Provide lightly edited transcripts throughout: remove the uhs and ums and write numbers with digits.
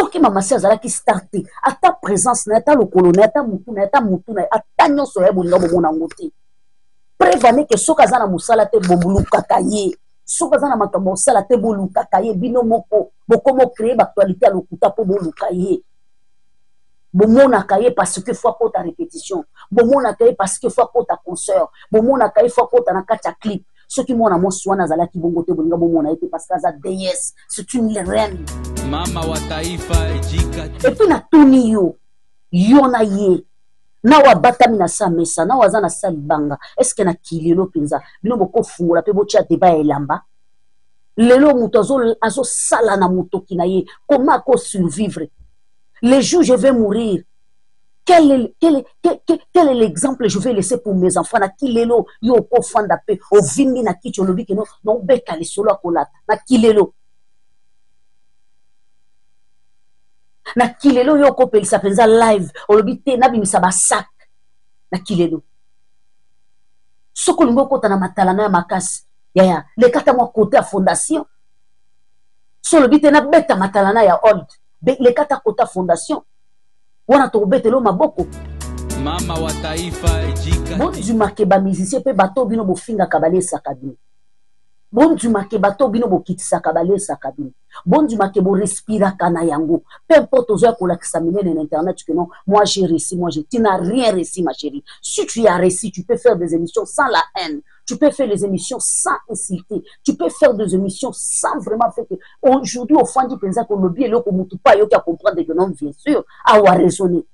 Soki mama si azalaki star te, ata présence na ye, ata lokolo na ye, ata mutu na ye, ata mutu na ye, ata nyonso ya ye, bolinga bomona yango te. Preuve ane ke soki aza na mosala te, bolukaka ye. Soki aza na makambo ya kosala te, bolukaka ye. Bino moko bokoma ocréer baactualité ya lokuta mpo boluka ye. Bomonaka ye parce que faut akota répétition, bomonaka ye parce que faut akota concert, bomonaka ye faut akota na kati ya clip. Soki mwana mwasi wana azalaki bongo te, bolinga bomona ye te parce que aza déesse, c'est une reine. Mama wa taifa ejika. Et puis natuni yo, yo na ye nawe abatami na sa mesa, nawe aza na sa libanga, est-ce que na kilelo mpenza bino bokofungola mpe botia débat ya elamba? Lelo moto azosala na motoki na ye, comment ako survivre? Le jour je vais mourir, quel est l'exemple je vais laisser pour mes enfants? Na kilelo yo okofanda pe ovimbi na kiti, olobi ke no, na obeta lisolo ya kolata na kilelo. Na kilelo yo okopelisa mpenza live, olobi te nabimisa basak na kilelo. Soki olingi okota na matalana ya makasi, yaya, lekata mwa kote ya fondation. So olobi te nabeta matalana ya old, lekata kota fondation wana, tokobetela yo maboko. Mama wa taifa ejika. Bondimake bamusicien mpe bato bino bofingaka balesaka bino, bondimake bato bino bokitisaka balesaka bino, bondimake borespiraka na yango. Peu importe ozoya kolakisa minene na internet que non, moi j'ai réussi, moi j'ai, tu n'as rien réussi, ma chérie. Si tu as réussi, tu peux faire des émissions sans la haine, tu peux faire les émissions sans insulter, tu peux faire des émissions sans vraiment faire que aujourd'hui ofandi mpenza kolobi eloko motu pa ayoki acomprendre que non, bien sûr, awa raisonner.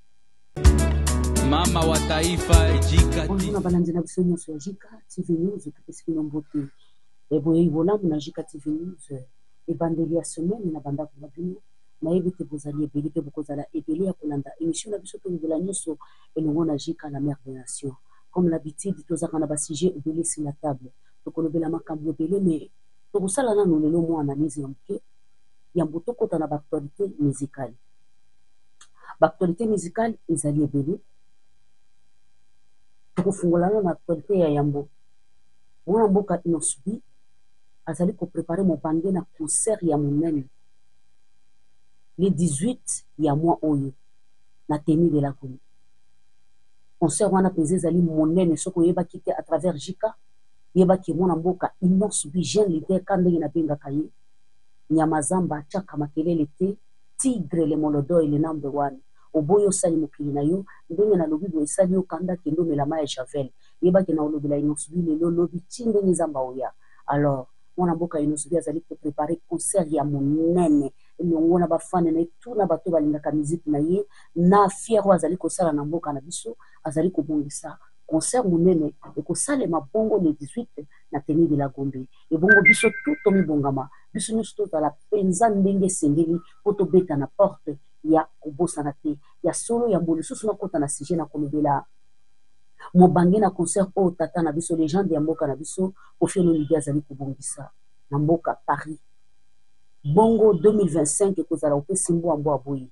Mama wa taifa ejika. Bonjour na balandi na biso nyonso ya Jika TV News, topesi bino mbote eboyei bolamu na Jika TV News. Ebandeli ya semaine na bandako na bino, nayebi te bozali ebele mpe bokozala ebele ya kolanda émission na biso tolobela nyonso elongo na Jika, la mère des nations. Comme l'habitude, tozalaka na basujet ebele sur la table, tokolobela makambo ebele, mais tokosala nano lelo mwa analyse ya moke yambo tokɔta na baactualité musicale. Baactualité musicale ezali ebele. Tokofungola nano na actualité ya yambo. Mwana mboka Innoss'B azali koprépare mobange na concert ya monene le 18 ya mois oyo na Teni de la Gombe. Concert wana mpenza ezali monene. Soki oyebaki te, à travers Jika, yebaki mwana mboka Innoss'B, jeune leader, ka ndenge nabengaka ye, nyama zamba atiaka makelele te, tigre le molodoy, le number one. Oboyi, osali mokili na yo ndenge nalobi boye, esali yo kanda, kende omela mai ya javel. Yebaki na olobela Innoss'B lelo, lobi, ti ndenge nzambe aoya. Alors mwana mboka Innoss'B azali koprépare concert ya monene elongo na bafane na ye, tuna bato balingaka miziki na ye na fier oyo azali kosala na mboka na biso. Azali kobongisa concert monene ekosalema bongo le 18 na Teni de la Gombe. Ebongo biso tu tomibongama, biso nyonso tozala mpenza ndenge esengeli mpo tobeta na porte ya kobosana te ya solo. Yambo lisusu nakota na sujet na kolobela mobange na concert oyo tata na biso, légende ya mboka na biso, Koffi Olomide azali kobongisa na mboka Paris bongo 2025, ekozala opesi mbwa, mbwa boye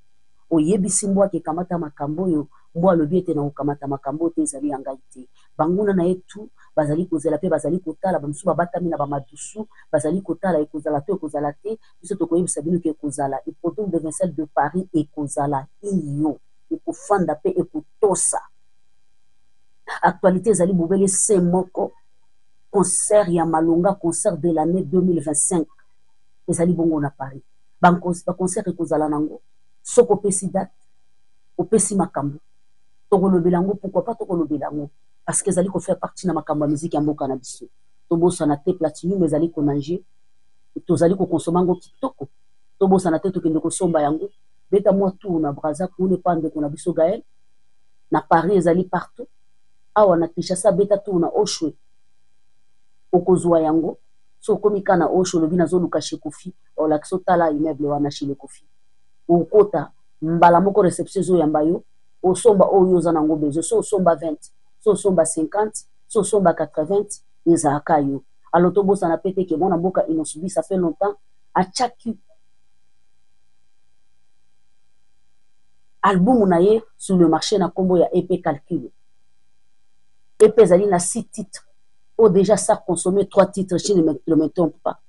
oyebisi mbwa ake kamata makambo oyo. Mbwa alobi ete na kokamata makambo oyo te, ezali ya ngai te. Banguna na ye tu bazali kozela mpe bazali kotala, bamosusu babatami na bamadusu, bazali kotala ekozala to ekozala te. Biso tokoyebisa bino ke ekozala Hippodrome de Vincennes de Paris, ekozala iyo, ekofanda mpe ekotosa. Actualité ezali bobele se moko: concert ya malonga, concert de l'année 2025 ezali bongo na Paris. Baconcert ekozala nango, soki opesi date, opesi makambo, tokolobela yango. Pourquoi pas tokolobela yango? Parce que ezali kofaire partie na makambo ya miziki ya mboka na biso. Tobosana te, platinum ezali konange, tozali kokonsoma yango kitoko. Tobosana te, tokende kosomba yango. Beta mwa tour na Braza kuna epa ndeko na biso Gael. Na Paris ezali partout, awa na Kinshasa beta tour na Oshwe, okozwa yango. So okomi ka na Oshwe, olobi nazoluka chez Kofi, olakisa otala immeuble wana chez le Kofi, okota mbala moko, réception ezoyamba yo, osomba oyo oza nango besoin. So osomba 20, so osomba 50, so osomba 80, ezalaka yo. Alors tobosana pe te ke mwana mboka Innoss'B, ça fait longtemps atiaki album na ye sur le marché na nkombo ya EP Calcul. EP ezali na 6 titres oyo déjà ça consommé 3 titres, si ne me trompe pas.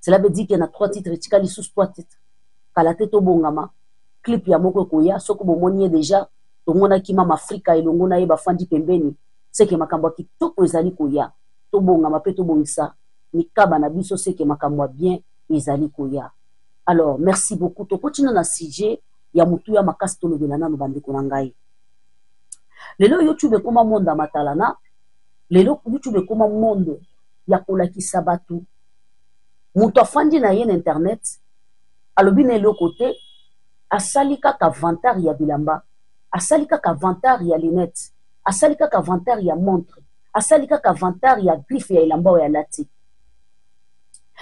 Cela veut dire que na 3 titres etikali lisusu 3 titres. Kala te tobongama, clip ya moko ekoya. Soki bomoni ye deja, tomonaki Mama Afrika elongo na ye bafandi pembeni, seke makambo ya kitoko ezali koya. Tobongama mpe tobongisa mikaba na biso, seke makambo ya bien ezali koya. Alors merci beaucoup. Tokoti na sujet ya motuya makasi, tolobela nano bandeko na ngai. Lelo YouTube ekoma monde ya matalana. Lelo YouTube ekoma monde ya kolakisa bato. Moto afandi na ye na internet, alobi na eloko te, asali kaka vantard ya bilamba, asali kaka vantard ya lunette, asali kaka vantard ya montre, asali kaka vantard ya griffe ya elamba oyo alati.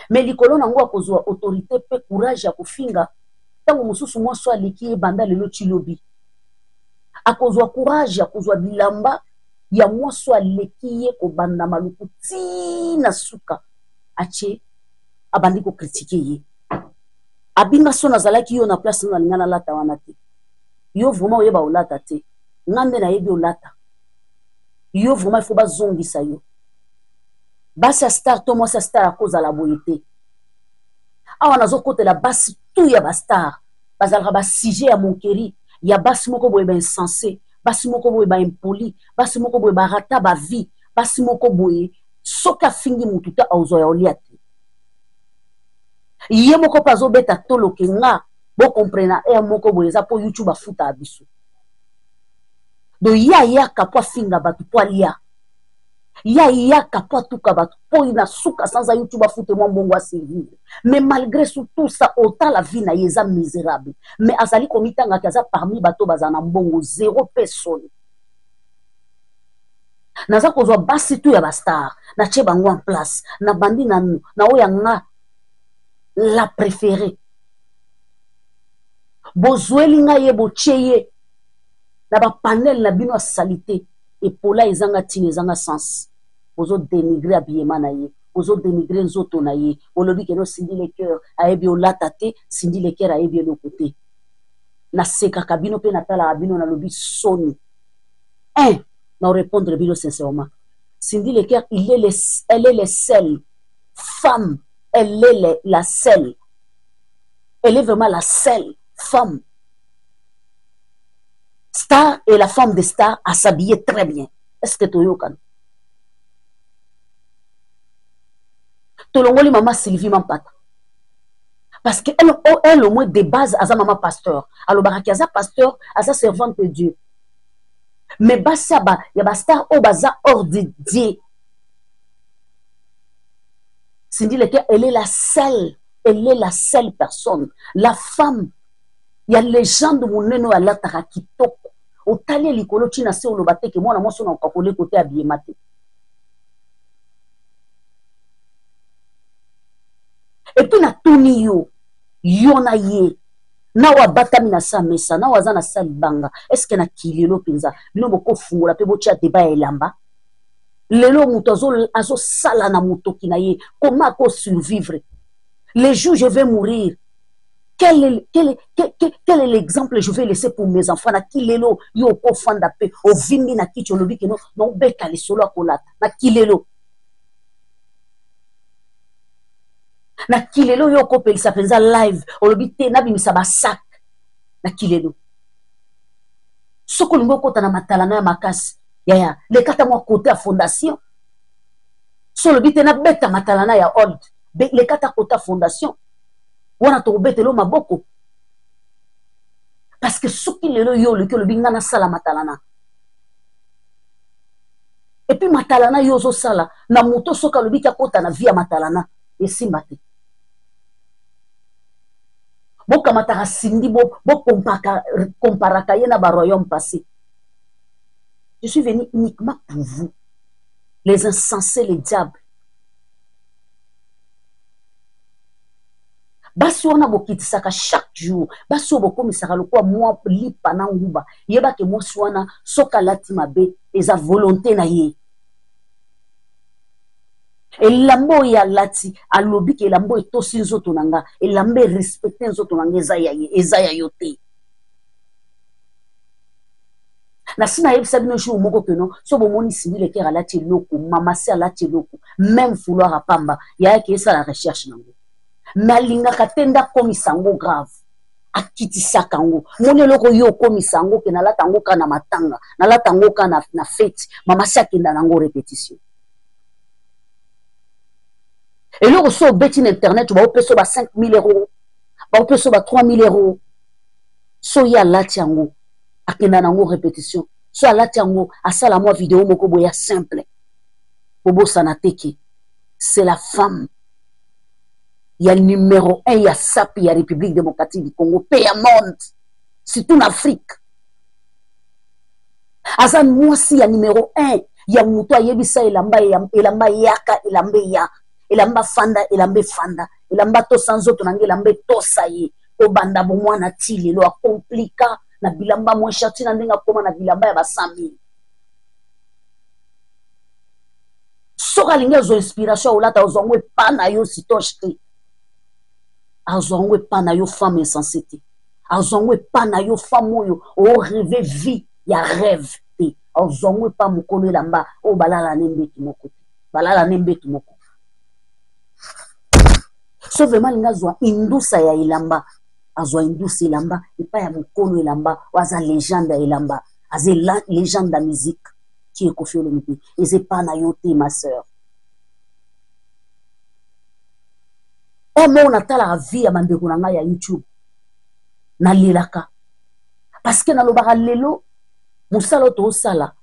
Mais likolo nango akozwa autorité mpe courage ya kofinga ntango mosusu mwasi aleki ye banda lelo ti lobi. Akozwa courage ya kozwa bilamba ya mwasi aleki ye kobanda maluku ti na suka, atie abandi kokritike ye. Abinga so nazalaki yo na place no, nalinga nalata wana te. Yo vraiment oyeba olata te, nga nde nayebi olata. Yo vraiment il faut bazongisa yo. Basi ya star to mwasi ya star akozala boye te. Awa nazokotela basi tu ya bastar, bazalaka basujet ya monkeri ya basi moko boye bainsensé, basi moko boye baimpoli, basi moko boye barata bavie, basi moko boye soki afingi mutu te aozwa ya olia te. Ye moko mpe azobeta toloke nga bokomprena aire moko boye eza mpo YouTube afutaka biso. Do ye ayaka mpo afinga bato mpo alia, ye ayaka mpo atuka bato mpo na suka sanza YouTube afute mwa mbongo asurvivre. Mais malgré tout ça, otala vie na ye eza misérable, mais azali komitangaki aza parmi bato bazala na mbongo zéro mpe soni. Naza kozwa basi tu ya bastar, natie bango en place, nabandi nanu na oyo ya nga la préférée. Bozweli ngai ye, botie ye na bapanel na bino ya salite epola ezanga ntina, ezanga sens. Bozo dénigrer habillement na ye, bozo dénigrer nzoto na ye. Bolobi keno Cindy Le Cœur ayebi olata te, Cindy Le Cœur ayebi eloko te. Nasekaka bino mpe natalaka bino, nalobi soni. Un na répondre bino sincèrement, Cindy Le Cœur, il est le, elle est le seule femme, elle est la seule, elle est vraiment la seule femme star et la femme de star à s'habiller très bien. Est-ce que toyokana? Tolongoli mama Sylvie Mampata parce que elle, elle au moins de base aza mama pasteur, alobaka aza pasteur, aza servante de Dieu. Mais basi ya bastar oyo baza hors de Dieu, Cindy Le Cœur, elle est la seule, elle est la seule personne, la femme ya légende monene oyo alataka kitoko. Otali likolo ntina se, oloba te ke mwana mwasi oyo nakoka koleko te abiyema te. Et puis natuni yo, yo na ye na oyo abatami na sa mesa, na oyo aza na sa libanga, est-ce na kilelo mpenza bino bokofungola mpe botia débat ya elamba? Lelo moto azosala na motoki na ye, comment akosurvivre? Les jours je vais mourir, quel est l'exemple je vais laisser pour mes enfants? Na kilelo yo okofanda mpe ovimbi na kiti, olobi keno naobeta lisolo akolata. Na kilelo, na kilelo yo okopelisa mpenza live, olobi te nabimisa basak. Na kilelo, soki olingi okɔta na matalana ya makasi, yaya, lekata mwa kote ya fondation. So olobi te nabeta matalana ya old, lekata kota fondation wana, tokobetela maboko. Parce que soki lelo yo oloki, olobi nga nasala matalana, et puis matalana yo ozosala na moto, soki alobi ti akɔta na vie ya matalana, esimba te. Bokamataka Cindy, bokomparaka ye na baroyaume passé. Je suis venu uniquement pour vous, les insensés, les diables. Basi wana bokitisaka chaque jour, basi oyo bokomisaka lokola mwa lipa na nguba, yebake mwasi wana soki alati mabe eza volonté na ye. Elamba oyo alati, alobi ke elamba oyo etosi nzoto na nga, elamba erespecte nzoto na nga, eza ya ye, eza ya yo te. Nasi nayebisa bino jour moko keno so bomoni Cindy Le Cœur alati eloko, mama si alati eloko, même foulard apamba, yayaki esala recherche nango, mais alingaka te nde akomisa yango grave. Akitisaka yango. Moni eloko yo okomisa yango ke nalata yango ka na matanga, nalata yango ka na fete. Mama si akenda na yango répétition. Eloko so obeti na internet, baopesa ba 5000 euros, baopesa ba 3000 euros. So ye alati yango, akenda na yango répétition. So alati yango, asala mwa video moko boye ya simple. Bobosana te ke c'est la femme ya numéro 1 ya sapi ya République démocratique du Congo pe ya monde, surtout na Afrique. Aza mwasi ya numéro 1 ya moto ayebisa elamba, elamba yaka, elamba eya, elamba fanda, elamba efanda, elamba tosa nzoto na ngai, elamba etosa ye. Kobanda bomwana ti lelo akomplika na bilamba moins cher, ti na ndenge akoma na bilamba ya ba 100 000. Soki alingi azwa inspiration, aolata, azwa yango epa na yo sitoche te, azwa yango epa na yo femme insensé te, azwa yango epa na yo femme oyo orêve vie ya rêve te, azwa yango epa mokolo elamba oyo balala ne mbetu moko te, balala ne mbetu moko. So vraiment alingi azwa indusa ya elamba, azwa indusa elamba epai ya mokolo elamba oyo aza légende ya elamba, aza légende ya musique qui est Koffi Olomide. Eza epa na yo te, ma sœur. Omo natalaka vie ya bandeko na ngai ya YouTube, nalelaka parce que nalobaka lelo mosala oyo toosala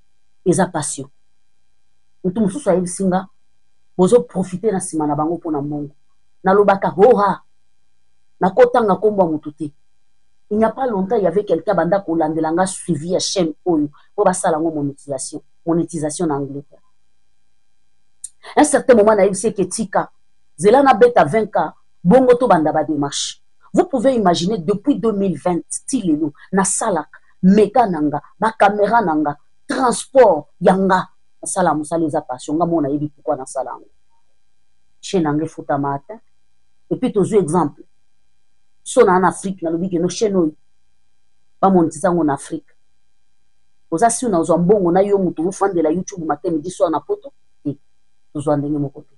eza passion. Moto mosusu ayebisi nga bozoprofite na nsima na bango mpona mbongo. Nalobaka hoha, nakotanga nkombo ya motu te. Il n'y a pas longtemps, il y avait quelqu'un banda kolandela nga suivi ya chaîne oyo po basala yango monétisation, monétisation na Angleterre. Un certain moment nayebisi eke tika zela nabeta 20K, bongo tobanda badémarche. Vous pouvez imaginer, depuis 2020 ti lelo nasalaka mega na nga, bacaméra na nga, transport ya nga, nasala mosala eza passion. Nga moko nayebi pourquoi nasala yango. Chaîne na nga efutama ata. Et puis tozwi exemple, so na na Afrique, nalobi ke no chaîne oyo bamonetisa yango na Afrique, oza si na ozwa mbongo na yo moto ofandela YouTube matin, midi, soir na poto te, tozwa ndenge moko te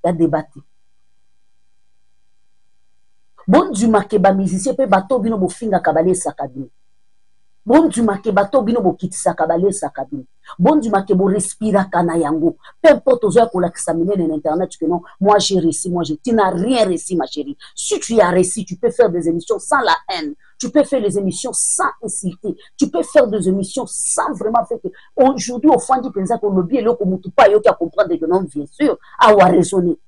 ya débat te. Bondimake bamusicien mpe bato bino bofingaka balesaka bino, bondimake bato bino bokitisaka balesaka bino, bondimake borespiraka na yango. Peu importe ozoya kolakisa minene na internet que non, moi j'ai réussi, moi j'ai, tu n'as rien réussi, ma chérie. Si tu as réussi, tu peux faire des émissions sans la haine, tu peux faire les émissions sans insulter, tu peux faire des émissions sans vraiment faire que aujourd'hui ofandi mpenza kolobi eloko motu pa ayoki acomprendre que non, bien sûr, awa raisonner.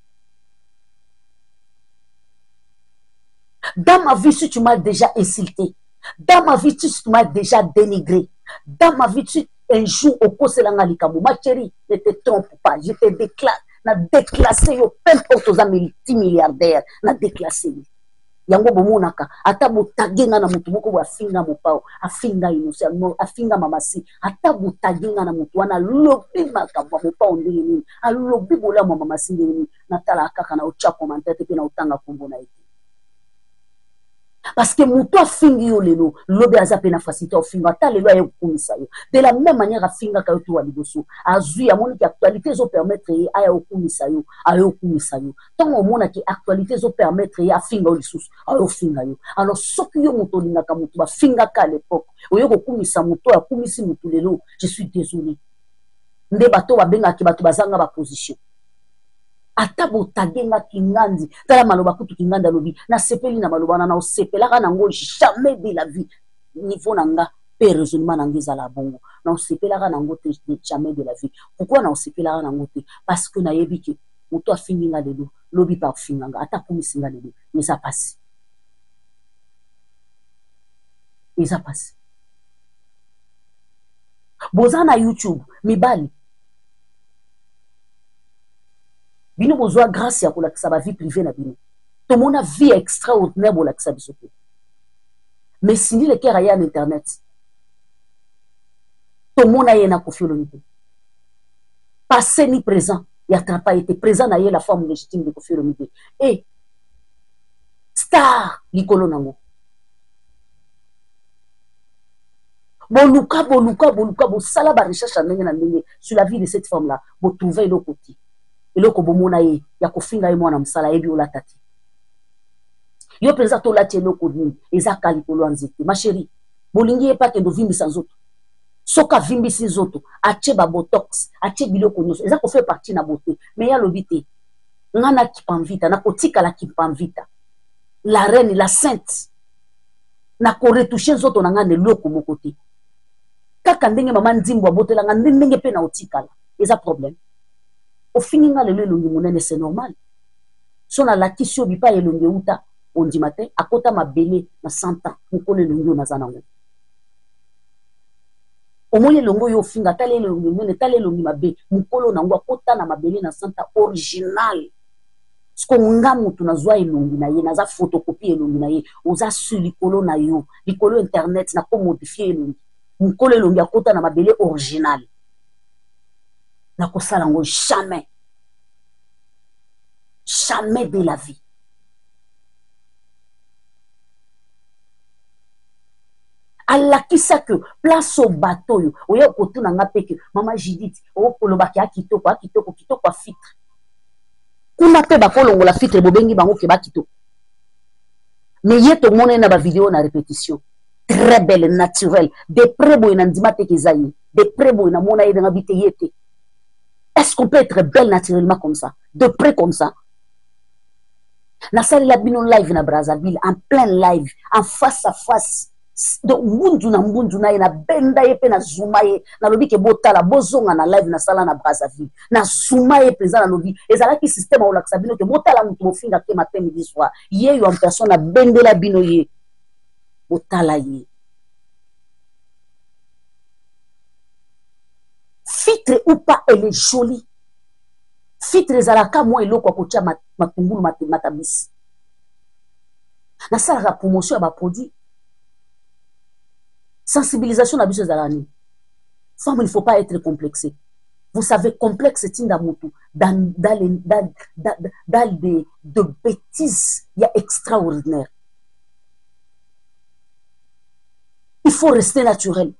Dans ma vie, si tu m'as déjà insulté, dans ma vie, si tu m'as déjà dénigré, dans ma vie, si un jour okoselanga likambo, ma chérie, ne te trompe pas, je te déclare na déclassé yo, peu importe oza multimilliardaire, na déclassé yo. Yango bomonaka ata botage nga na motu moko boye afinga Mopao, afinga Innocent, afinga Mamasi, ata botage nga na motu wana alobi makambo ya Mopao ndenge nini, alobi bolamu ya Mamasi ndenge nini, natalaka kaka na otya commentaire te mpe na otanga nkombo na ye te, parce que moto afingi yo lelo, lobi aza mpe na facilité ofinga. Ata lelo aye kokumisa yo de la même manière afingaka yo to wa liboso, azwi amoniki actualité ezopermettre ye aya okumisa yo, aye okumisa yo. Ntango omonaki actualité ezopermettre ye afinga yo lisusu, aye ofinga yo. Alors soki yo moto olingaka moto bafingaka à l'époque, oye kokumisa moto oyo akumisi motu lelo, je suis désolé. Nde bato babengaki bato bazanga baposition. Ata botage nga Kingandi, tala maloba kutu Kingandi alobi, nasepeli na maloba wana, na osepelaka nango jamais de la vie. Niveau na nga mpe raisonnement na nga ezala bongo, na osepelaka nango te, jamais de la vie. Pourquoi na osepelaka nango te? Parce que nayebi ke moto afingi nga lelo, lobi mpe afinga nga. Ata akumisi nga lelo, eza pasi, eza pasi. Boza na YouTube, mibali bino bozwa grâce ya kolakisa bavie privée na bino, tomona vie extraordinaire bolakisa biso te. Mais Cindy Le Cœur aya na internet, tomona ye na Koffi Olomide, passé ni présent ya trapa ye te. Présent na ye, la femme légitime de Koffi Olomide e star likolo nango. Boluka, boluka, boluka, bosala barecherche ya ndenge na ndenge sur la vie de cette femme là, botrouve eloko te. Eloko bomona ye ya kofinga ye, mwana mosala ayebi olata te. Yo mpenza tolati eloko nini? Eza ka likolo ya nzete. Ma chérie, bolingi ye mpe akende ovimbisa nzoto. Soki avimbisi nzoto, atie ba botox, atie biloko nyonso, eza kofaire partie na beauté. Mais ye alobi te, nga na Kimpa-Mvita, nakotikala Kimpa-Mvita, la reine, la sainte. Nakoretouche nzoto na nga na eloko moko te. Kaka ndenge mama Nzimbu abotela nga, nde ndenge mpe naotikala. Eza problème. Ofingi nga lelo elongi monene, c'est normal. So nalakisi yo bipai elongi euta, ondima te, akota mabele na 100 ans, mokolo elongi oyo naza nango. Omoni elongi oyo ofinga, tala elongi monene, tala elongi mabe, mokolo nango akota na mabele na 100 ans original. Siko nga mutu nazwa elongi na ye, naza photocopie elongi na ye, oza su likolo na yo, likolo internet na ko modifier elongi. Mokolo elongi akota na mabele original. Nakosala yango jamais. Jamais de la vie. Alakisa que place au bateau yo, oya kotuna nga pe que mama Judith, okolobaki a kitoko, a kitoko, kitoko a filtre. Kuna pe bakolongola filtre bobengi bango ke ba kitoko. Mais ye tomona ye na ba vidéo na répétition. Très belle, naturelle. De près boye na ndima te ke eza ye. De près boye na mona ye na bite ye te. Est-ce qu'on peut être belle naturellement comme ça? De près comme ça? Nasalela bino live na Brazzaville, en plein live, en face à face. Donc, mbunzu na mbunzu na ye, na benda ye pe na zuma ye. Nalobi ke botala, bozonga na live nasala na Brazzaville. Na zuma ye penza nalobi, ezalaki système olakisa bino ke botala mutu bofinga ke matin midi soir. Ye yo en personne na bendela bino ye. Botala ye. Filtre ou pas, elle est jolie. Filtre ezalaka mwa eloko ya kotia matungulu matabisi. Nasalaka promotion ya ba produits. Sensibilisation na biso ezalaka nini? Femme, il ne faut pas être complexé. Vous savez, complexe etinda mutu dans de bêtises ya extraordinaire. Il faut rester naturel.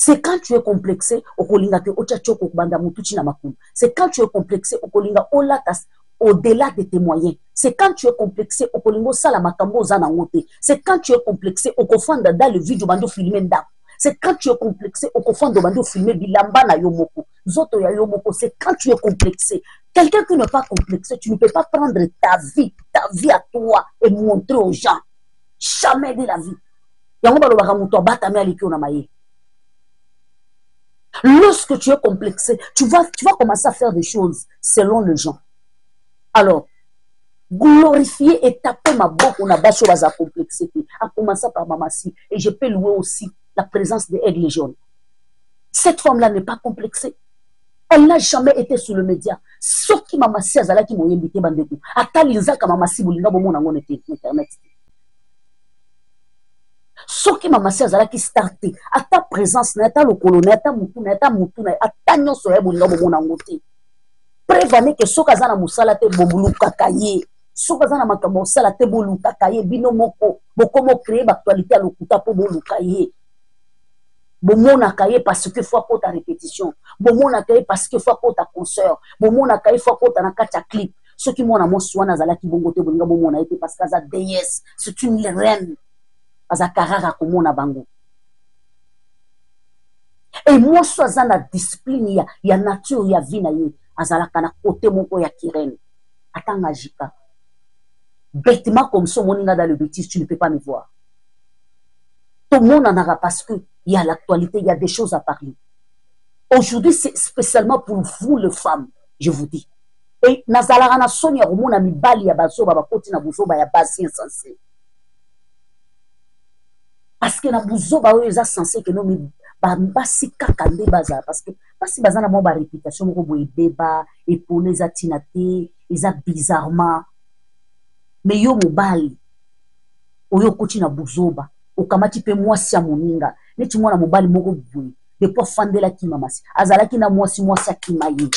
C'est quand tu es complexé, okolinga ke otia tchoko kobanda mutu ti na makulu. C'est quand tu es complexé, okolinga olata au-delà de tes moyens. C'est quand tu es complexé, okolinga osala makambo oza nango te. C'est quand tu es complexé, okofanda dans le vide obandi ofilme ndako. C'est quand tu es complexé, okofanda obandi ofilme bilamba na yo moko, nzoto ya yo moko. C'est quand tu es complexé. Quelqu'un qui n'est pas complexé, tu ne peux pas prendre ta vie à toi et montrer aux gens. Jamais de la vie. Yango balobaka moto abatami aleki yo na mayele. Lorsque tu es complexé, tu vas commencer à faire des choses selon les gens. Alors, glorifier et taper ma boko na baso baza complexé. À commencer par Mamassi. Et je peux louer aussi la présence de Aigle Jaune. Cette femme-là n'est pas complexée. Elle n'a jamais été sur le média. Soki Mamassi azalaki moyembi te bandeko. Ata linzaka Mamassi bolinga bomona ngo na internet. Soki Mamassi azalaki star te, ata présence na ye, ata lokolo na ye, ata mutu na ye, ata mutu na ye, ata nyonso ya ye bolinga bomona ngo te. Preuve ane ke soki aza na mosala te, bolukaka ye. Soki aza na makambo ya kosala te, bolukaka ye. Bino moko bokomo créer ba actualité ya lokuta po boluka ye. Bomonaka ye parce que faut akota répétition. Bomonaka ye parce que faut akota concert. Bomonaka ye faut akota na kati ya clip. Soki mwana mwasi wana azalaki bongo te, bolinga bomona ye te parce que aza déesse. C'est une reine. Aza karara komona bango. Et mwasi aza na discipline ya nature ya vie na ye, azalaka na côté moko ya kirene. Atanga jika. Bêtement comme ça, moninga dans le bêtise, tu ne peux pas me voir. Tout le monde en aura parce que il y a l'actualité, il y a des choses à parler. Aujourd'hui, c'est spécialement pour vous, les femmes, je vous dis. Et nazalaka na soni ya komona mibali ya bazoba bakoti na buzoba ya basi insensé. Parce que na buzoba oyo eza censé que no basi kaka nde bazala, parce que basi baza na mwa ba réputation moko boye ebeba, epona eza tina te, eza bizarrement. Mais yo mobali oyo okoti na buzoba, okamati pe mwasi ya moninga, neti mwana mobali moko boye, depuis afandelaki mamasi, azalaki na mwasi, mwasi akima ye.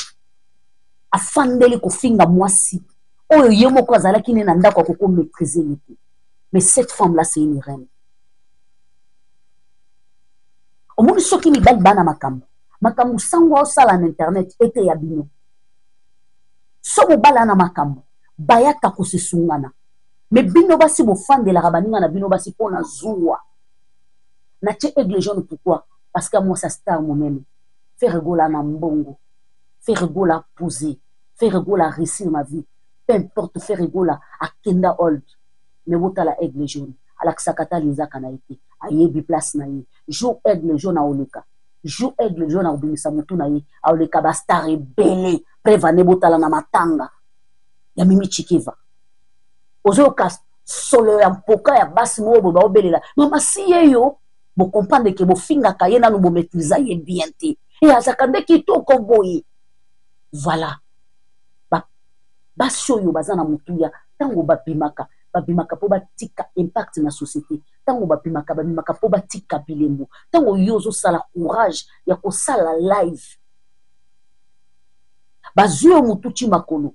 Afandeli kofinga mwasi oyo ye moko azalaki ne na ndako akoko maîtriser ye te. Mais cette femme-là, c'est une reine. Omoni soki mibali bana makambo, makambo sango osala na internet ete ya bino. So mobali ana makambo, bayaka kosesungana. Mais bino basi bofandelaka baninga na bino basi mpo na zuwa. Natie Aigle Jaune pourquoi? Parce que mwasi ya star monene. Ferre Gola na mbongo. Ferre Gola posé. Ferre Gola réussir ma vie. Peu importe Ferre Gola akenda old. Mais botala Aigle Jaune. Alakisaka ata linzaka na ye te. Ayebi place na ye. Jour Aigle Jaune aoleka. Jour Aigle Jaune akobimisa motu na ye. Aoleka ba star ebele. Preuve ane botala na matanga ya Mimi Chikeva. Ozoyoka solo ya mpoka ya basi moko boye baobelela mama si ye yo bocomprendre ke bofingaka ye nanu bomaîtrisa ye bien te e azalaka nde kitoko boye. Voilà, basi oyo baza na motuya ntango babimaka, babimaka mpo batika impact na société. Ntango babimaka, babimaka mpo batika bilembo. Ntango yo ozosala courage ya kosala live, bazwi yo motu ti makolo.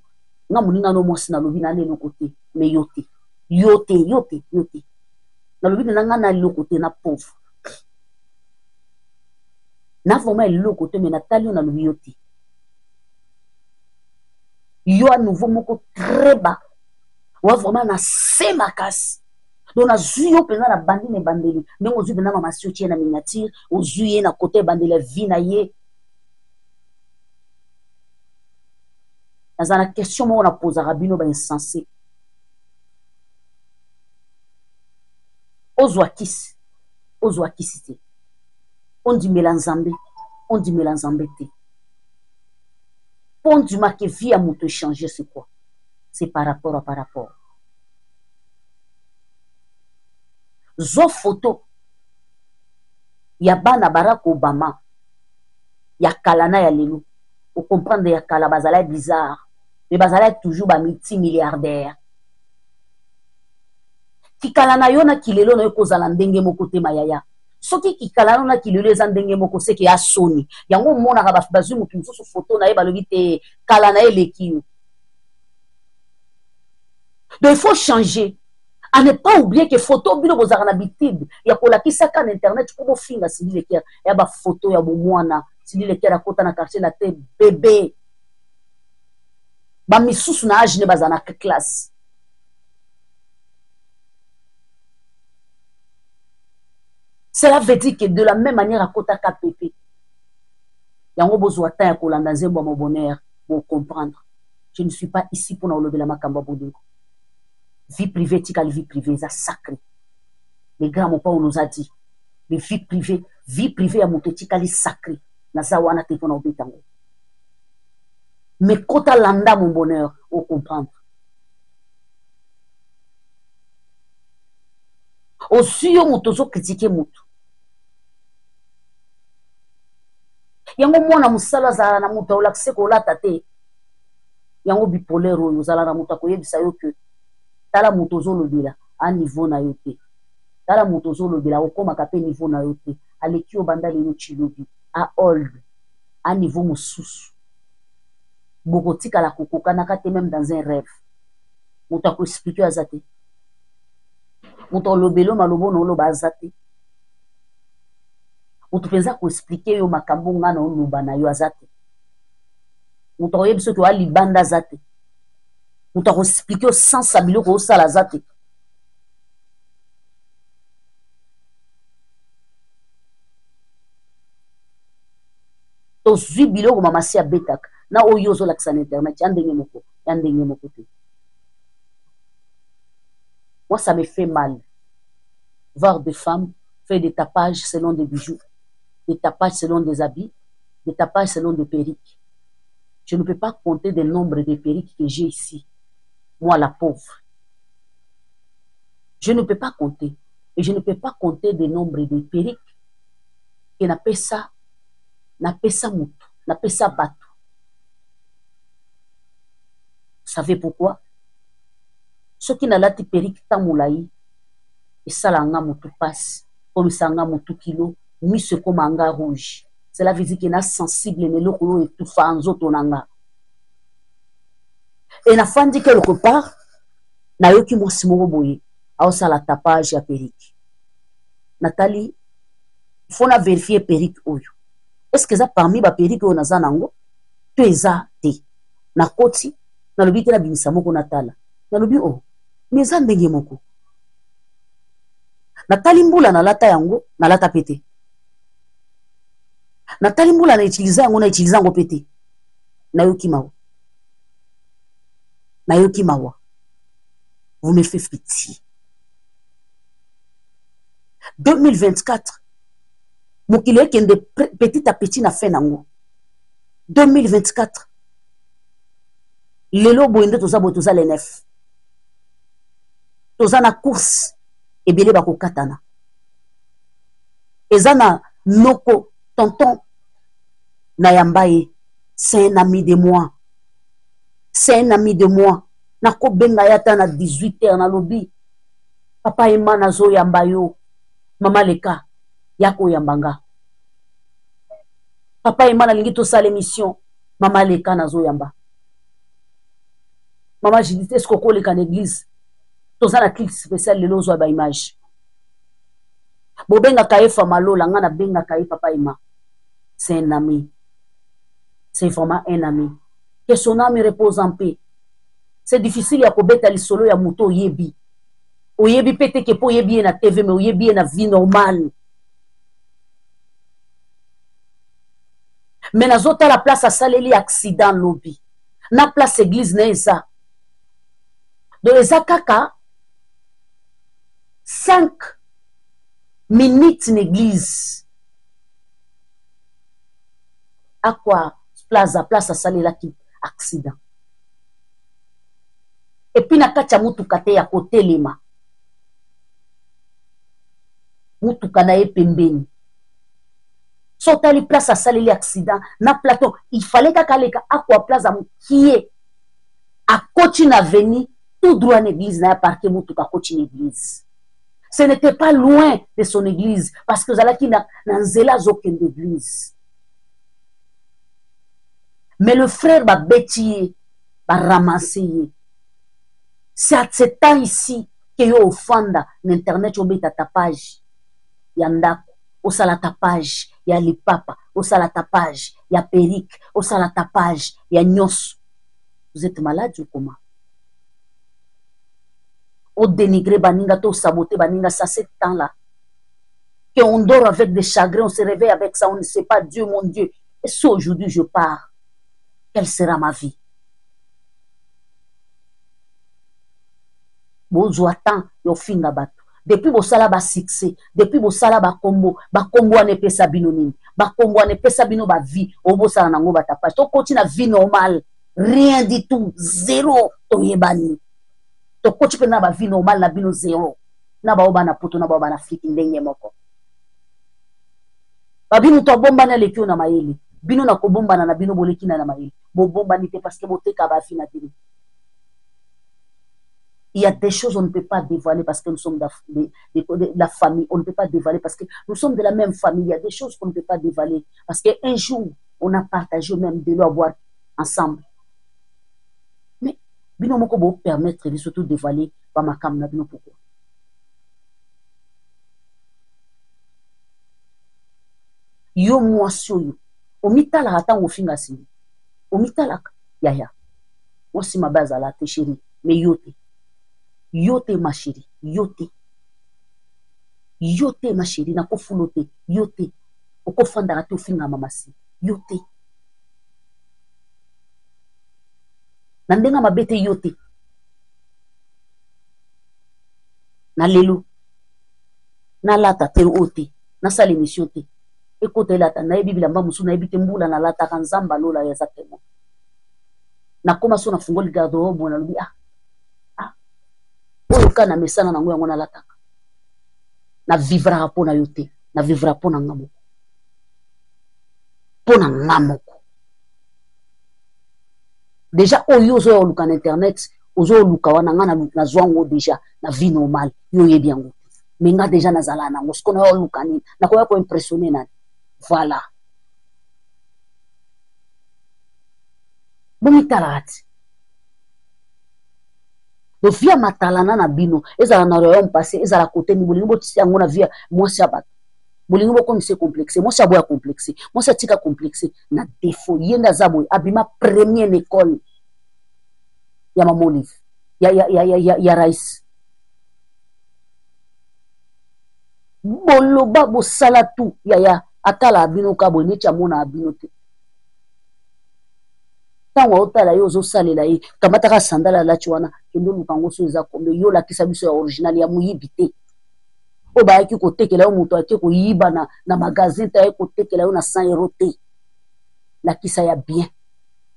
Nga moninga no mwasi nalobi na eloko te, mais yo te, yo te, yo te, yo te. Nalobi na nga na eloko te, na pauvre na vraiment eloko te, mais natali yo nalobi yo te. Yo à nouveau moko très bas, wa vraiment na se makasi. Donc nazwi yo mpenza na bandi na ebandeli, ndenge ozwi mpenza mama si otie na miniature, ozwi ye na kote ebandeli ya vie na ye. Naza na question moko napozaka bino ba insensé. Ozwa kisi, ozwa kisi te. Ondimela Nzambe, ondimela Nzambe te. Po ondima ke vie ya moto échanger, c'est quoi? C'est par rapport à par rapport. Zwa photo ya bana Barack Obama ya kala na ya lelo. Ocomprendre ya kala bazala bizarre, mais bazala toujours ba multimilliardaires. Kikala na yo na kilelo na yo kozala ndenge moko te mayaya. Soki kikala na yo na kilelo eza ndenge moko, seke ya soni. Yango omonaka bazwi motu mosusu photo na ye balobi te kala na ye eleki yo. Donc il faut changer. À ne pas oublier que photo bino bozalaka na bitide ya kolakisaka na internet po bofinga Cindy Le Cœur ya ba photo ya bomwana. Cindy Le Cœur akota na quartier na te bébé. Ba misusu na âge ne bazala na classe. Cela veut dire que de la même manière akota KPP. Yango bozwa temps ya kolanda nzembo ya mon bonheur, bo comprendre. Je ne suis pas ici pour na olobela makambo ya bolingo. Vie privée, tikali vie privée, eza sacré. Les grands mon père on nous a dit, les vies privées, vie privée ya moto etikali sacré. Naza wana te mpona obeta yango. Mais kota landa mon bonheur, o comprendre. Ozwi yo moto ozo critiquer moto. Yango mwana mosala azala na moto aolakise kolata te. Yango bipolaire oyo ozala na moto akoyebisa yo que tala moto ozolobela a niveau na yo te. Tala moto ozolobela okomaka pe niveau na yo te. Aleki yo banda lelo chilobi a old a niveau mosusu. Bokotikala kokokanaka te même dans un rêve. Moto akoexplike aza te. Moto alobeli yo maloba oyo oloba aza te. Moto mpenza akoexplike yo makambo nga na oloba na yo aza te. Moto akoyebi soki oya libanda aza te. Moto akoexplike yo sens ya biloko osala aza te. Tozwi biloko mama si abetaka na oyo ozolakisa na internet ya ndenge moko, ya ndenge moko te. Moi, ça me fait mal. Voir des femmes faire des tapages selon des bijoux, des tapages selon des habits, des tapages selon des perruques. Je ne peux pas compter le nombre de perruques que j'ai ici. Moi, la pauvre. Je ne peux pas compter. Et je ne peux pas compter le nombre de perruques que napesa, napesa mutu, napesa batu. Vous savez pourquoi? Soki nalati perruque tant molayi, esala nga mutu pasi, komisa nga mutu kilo, miso ekoma nga rouge. Cela veut dire que na sensible na eloko oyo etufa nzoto na nga. Et nafandi quelque part, nayoki mwasi moko boye aosala tapage ya perruque. Natali, faut na vérifier perruque oyo. Est-ce que eza parmi ba perruque oyo naza nango? To eza te. Nakoti, nalobi te nabimisa moko natala. Nalobi oh. Mais eza ndenge moko. Natali mbula nalata yango, nalata pe te. Natali mbula na utiliser yango, na utiliser yango pe te. Nayoki mawa. Nayoki mawa. Vous me faites pitié. 2024 mokili ekende petit à petit na fin nango. 2024 lelo boye nde toza boye, toza le 9, toza na course ebele bakokatana. Eza na noko tonton na yamba ye, c'est un ami de moi, c'est un ami de moi. Nakobenga ye ata na 18 heures, nalobi papa Ema nazoyamba yo, mama leka ya koyamba nga. Papa Ema nalingi tosala émission, mama leka nazoyamba. Mama Judith, est-ce que okoleka na église? Toza na clip spécial lelo, ozwa ba image. Bobengaka ye Famalola, nga nabengaka ye papa Ema. C'est un ami. C'est vraiment un ami. Que son âme repose en paix. C'est difficile ya kobeta lisolo ya moto oyebi. Oyebi pe te ke po oyebi ye na TV, mais oyebi ye na vie normale. Mais nazotala place asaleli accident lobi. Na place église na eza. Donc eza kaka 5 minutes na église. Aqua Plaza, place asalelaki accident. Et puis na kati ya mutuka te ya kotelema. Mutuka na ye pembeni. So otali place asaleli accident na plateau, il fallait kaka aleka Aqua Plaza mokie. Akoti na avenue tout droit na église na ya parquet mutuka akoti na église. Ce n'était pas loin de son église parce que ozalaki na nzela azokende église. Mais le frère babeti ye, ba ramasser ye. C'est à ce temps ici que yo ofanda na internet obeta tapage ya ndako, osala tapage ya lipapa, osala tapage ya perruque, osala tapage ya nyonso. Vous êtes malade ou comment? O dénigrer baninga to saboter baninga, ça c'est temps là. Que on dort avec des chagrins, on se réveille avec ça, on ne sait pas, Dieu mon Dieu. Et si aujourd'hui je pars, quelle sera ma vie? Bozwa temps yo finga bato. Depuis bosala ba succès, depuis bosala ba kombo, ba kombo wana epesa bino nini? Ba kombo wana epesa bino ba vie, oyo bosala nango ba tapage. Tokoti na vie normale, rien du tout, zéro, toyebani. Tokoti mpe na ba vie normale na bino zéro. Na bao bana poto, na bao bana Afrique ndenge moko. Babi moto abombani aleki yo na mayele. Bino na kobombana na bino boleki na mayele. Bobombani te parce que boteka ba vie na bino. Il y a des choses qu'on ne peut pas dévoiler parce que nous sommes de la famille. On ne peut pas dévoiler parce que nous sommes de la même famille. Il y a des choses qu'on ne peut pas dévoiler parce qu'un jour, on a partagé même de l'eau à boire ensemble. Mais, bino moko bo permettre de surtout dévoiler ba makam na bino pourquoi? Yo mwasi oyo, omitalaka ntango ofinga Cindy. Omitalaka, yaya. Mwasi mabe azala te chérie, mais yo te. Yo te ma chérie, yo te. Yo te ma chérie, nakofulo te, yo te. Okofandaka te ofinga mama si, yo te. Na ndenge mabe te, yo te. Na lelo, nalata te oyo te, nasala émission te. Ekota elata, nayebi bilamba mosusu, nayebi te mbula nalataka, Nzambe alola ya eza témoin. Nakoma so nafungoli garde-robe boye, nalobi, ah, ah, oyo ka na mesana nango yango nalataka. Na vivraka mpo na yo te, na vivraka mpo na nga moko. Mpo na nga moko. Déjà oyo ozoya koluka na internet, ozoluka wana nga nazwa yango déjà na vie normale, yo oyebi yango te. Mais nga déjà nazala nango, sikoyo nayo oluka nini? Nakoya ko impressionner nani? Voilà. Bomitalaka ti. Donc vie ya matalana na bino, ezala na royaume passé, ezala côté ni bolingi botisi yango na vie ya mwasi ya bato. Bolingi bokomisa complexe, mwasi aboya complexe, mwasi atika complexe na défaut. Ye nde aza boye, abima premier na école ya Mama Olive. ya, ya, ya, ya, ya, ya rais. Boloba bosala tu yaya atala bino ka boye neti amona bino te. Ntango aotala ye ozosalela ye, kamataka sandala alati wana, kende oluka yango so eza kombe, yo olakisa biso ya original ya moyibi te. Oyo bayaki kotekela yo moto ake koyiba na, na magasin te, aye kotekela yo na 100 euro te. Lakisa ya bien.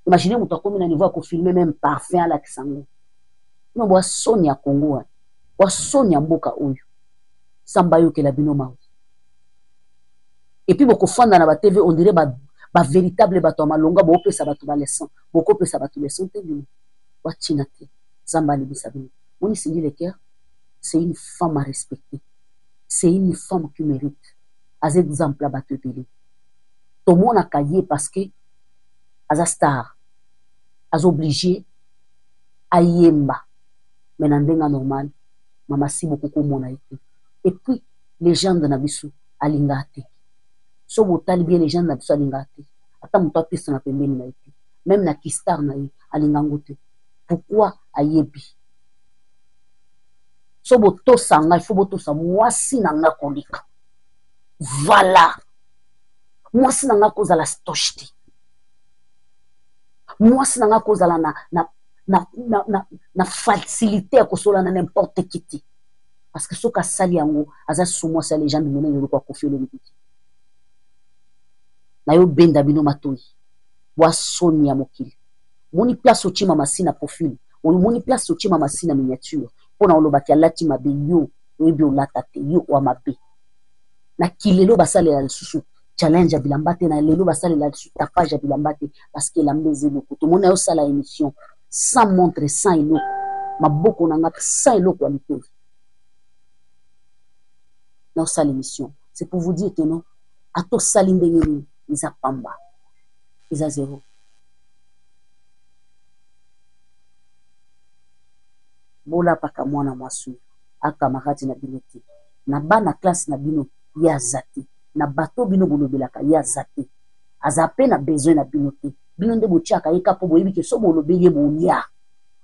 Imagine moto akomi na niveau ya kofilme meme parfum alakisa yango. No bwa soni ya Congo wana. Bwa soni ya mboka oyo. Samba yokela bino mawa. Et puis bokofanda na ba TV on dirait ba ba véritable bato ya malonga bopesa bato ba leçon. Bokopesa bato leçon te bino. Watina te. Zamba alibisa bino. Moni Cindy Le Cœur, c'est une femme à respecter. C'est une femme qui mérite. Aza exemple ya bato ebele. Tomonaka ye parce que aza star. Aza obligé ayemba. Mais na ndenge normal, mama si bokoki komona ye te. Et puis légende na biso alingaka te. So botali bien légende na biso alingaka te. Ata moto apesa na pembeni na ye te. Même na kistar na ye alinga yango te. Pourquoi ayebi? So botosa nga, il faut botosa mwasi na nga koleka. Voilà. Mwasi na nga kozala stoche te. Mwasi na nga kozala na, na, na, na, na, na facilité ya kosola na n'importe qui te. Parce que soki asali yango, aza sous mwasi ya légende monene eloko ya Koffi Olomide te. Na yo benda bino matoyi. Bwa soni ya mokili. Moni place otie mama si na profil. Omoni place otie mama si na miniature. Pona olobaki alati mabe yo oyebi olata te yo wa mabe. Na kilelo basalela lisusu challenge ya bilamba te, na lelo basalela lisusu tapage ya bilamba te parce que elamba eza eloko. Tomoni yo sala émission sans montre, sans eloko. Maboko na nga sans eloko ya litoyi. Na osala émission. C'est pour vous dire que non, ato sali ndenge nini eza pamba. Eza zéro. Bolapaka mwana mwasi oyo a camarade na bino te. Na bana classe na bino ye aza te. Na bato bino bolobelaka ye aza te. Aza pe na besoin na bino te. Bino nde botiaka ye ka po boyebi ke so bolobeli ye bolia.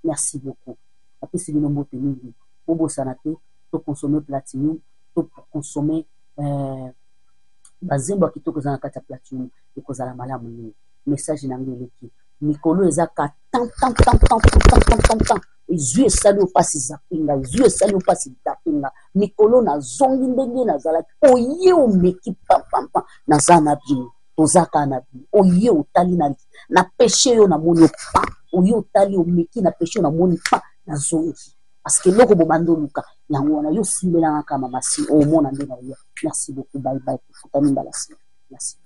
Merci beaucoup. Napesi bino mbote mingi. Bobosana te to consommer platinum, to consommer bazembo ya kitoko eza na kati ya platinum, ekozala malamu mingi. Message na ngai eleki. Mikolo eza ka tan tan tan tan tan tan tan tan. Ezwi esali yo pasi zapinga, ezwi esali yo pasi zapinga. Mikolo nazongi ndenge nazalaki, oye omeki pam pam pam, naza na bino, toza kaka na bino. Oye otali na, na peshe yo namoni yo pam, oye otali omeki na peshe yo namoni pam, nazongi. Parce que eloko bobandi oluka yango wana, yo simbelanga kaka mama si omona nde na oya. Merci beaucoup, bye bye, tofutani mbala sima. Merci.